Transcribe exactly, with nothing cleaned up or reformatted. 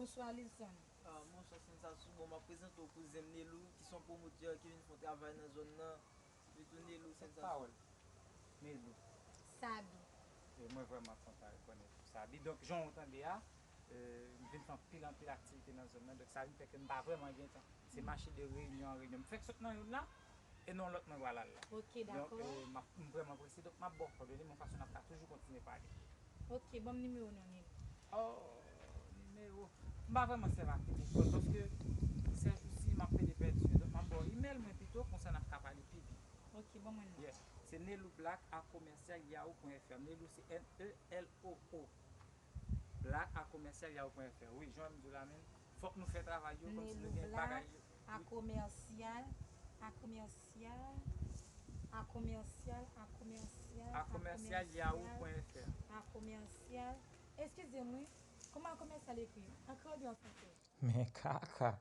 Bonswa Lilson. Ah, bonswa Sensasyon. Bon, m ap prezante w kouzen m Nelou, ki se yon pwomotè ki vin fè yon travay nan zòn nan. Epitou Nelou, Sensasyon. Pawòl. Nelou. Sabi. E mwen vrèman kontan rekonèt ou, Sabi. Donk, jan w tande a, euh, m vin fè anpil, anpil aktivite nan zòn nan. Donk, sa vin fè ke m pa vrèman gen tan. Se mache de reyinyon an reyinyon. M fèk sot nan youn la, e nan lòt mwen pral al la. Ok, Donk, dakò. euh, m ap- m vrèman prese. Donk, m ap ba w kòdone, men yon fason n ap ka toujou kontinye pale. Ok, ban m nimewo non Nelou. Oh, nimewo. M pa vrèman sèvi ak telefòn paske sèjousi m ap pede pèdi yo. Donk, m ap ba w email mwen pito, konsa n ap ka pale pi byen. Ok, ban mwen non. Yeah. Se Nelou Black a commercial yahoo point F R. Nelou se N E L O O. Black a commercial yahoo point F R. Wi, jan m di w la menm. Fòk nou fè travay yo, kòmsi nou Nelou gen Black bagay yo. a commercial, a commercial, a commercial, a commercial, A commercial yahoo point F R. A commercial. Eskize m, wi. Kòman a commercial ekri? An kreyòl oubyen an fransè? Men kaka.